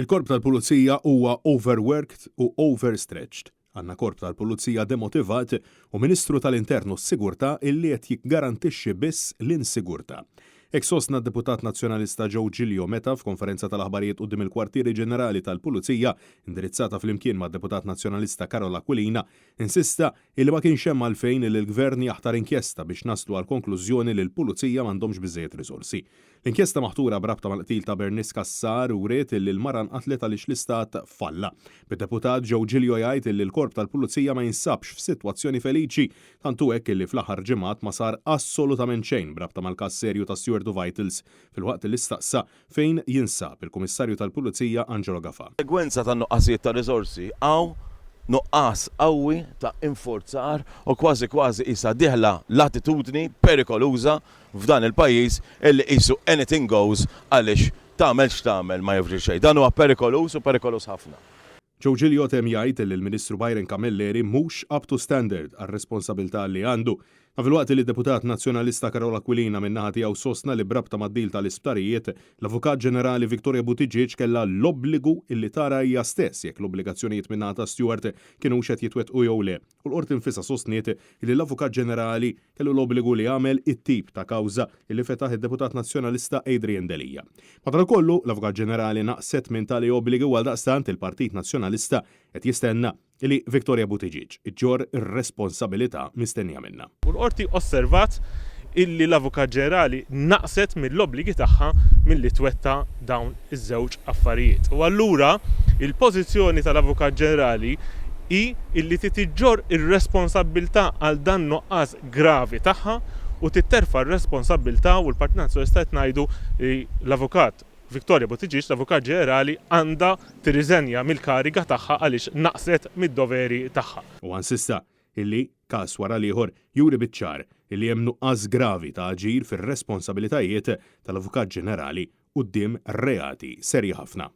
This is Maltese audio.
Il-Korp tal-Pulizija huwa overworked u overstretched. Għandna Korp tal-Pulizija demotivat u Ministru tal-Intern u s-Sigurtà illi qed jiggarantixxi biss l-insigurtà. Hekk sostna d-Deputat Nazzjonalista Joe Giglio meta, f'konferenza tal-aħbarijiet quddiem il-Kwartieri Ġenerali tal-Pulizija, indirizzata flimkien mad-Deputat Nazzjonalista Karol Aquilina, insista illi ma kienx hemm għalfejn illi l-Gvern jaħtar inkjesta biex naslu għall-konklużjoni li l-Pulizija m'għandhomx biżżejjed riżorsi. L-inkjesta maħtura b'rabta mal-qtil ta' Bernice Cassar wriet illi l-mara nqatlet għaliex l-Istat falla. Bid-Deputat Joe Giglio jgħid illi l-Korp tal-Pulizija ma jinsabx f'sitwazzjoni feliċi, tant hu hekk illi fl-aħħar ġimgħat ma sar assolutament xejn b'rabta mal-każ serju ta' Steward u Vitals, filwaqt illi staqsa fejn jinsab il-Kummissarju tal-Pulizija Angelo Gafà. Konsegwenza tan-nuqqasijiet ta' riżorsi hawn nuqqas qawwi ta' infurzar u kważi kważi qisha dieħla l-attitudni perikoluża f'dan il-pajjiż illi qisu anything goes għaliex tagħmel x'tagħmel ma jiġri xejn. Dan huwa perikoluż u perikoluż ħafna. Joe Giglio temm jgħid li l-Ministru Byron Camilleri mhux up to standard għar-responsabilità li għandu. Ma filwaqt li d-Deputat Nazzjonalista Karol Aquilina min-naħa tiegħu sostna li b'rabta mad-deal tal-isptarijiet, l-Avukat Ġenerali Victoria Buttigieg kellha l-obbligu illi tara hija stess jekk l-obbligazzjonijiet min-naħa ta' Steward kinux qed jitwettqu jew le u l-Qorti nfisha sostniet illi l-Avukat Ġenerali kellu l-obbligu li jagħmel it-tip ta' kawża li fetaħ id-Deputat Nazzjonalista Adrian Delia. Madankollu, l-Avukat Ġenerali naqset minn tali obbligi u għaldaqstant il-Partit Nazzjonalista qed jistenna li Victoria Buttigieg iġġorr ir-responsabilità mistennija minnha. U l-Qorti osservat illi l-Avukat Ġenerali naqset mill-obbligi tagħha milli twettaq dawn iż-żewġ affarijiet. U allura il-pożizzjoni tal-Avukat Ġenerali hi illi trid iġġorr ir-responsabbiltà għal dan nuqqas gravi tagħha u trid terfa' r-responsabbiltà u l-Partit Nazzjonalista qed ngħidu li l-Avukat Victoria Buttigieg, l-Avukat Ġenerali, għandha tirriżenja mill-kariga tagħha għaliex naqset mid-doveri tagħha. Huwa insista illi, każ wara l-ieħor, juri biċ-ċar illi hemm nuqqas gravi ta' aġir fir-responsabilitajiet tal-Avukat Ġenerali quddiem reati serji ħafna.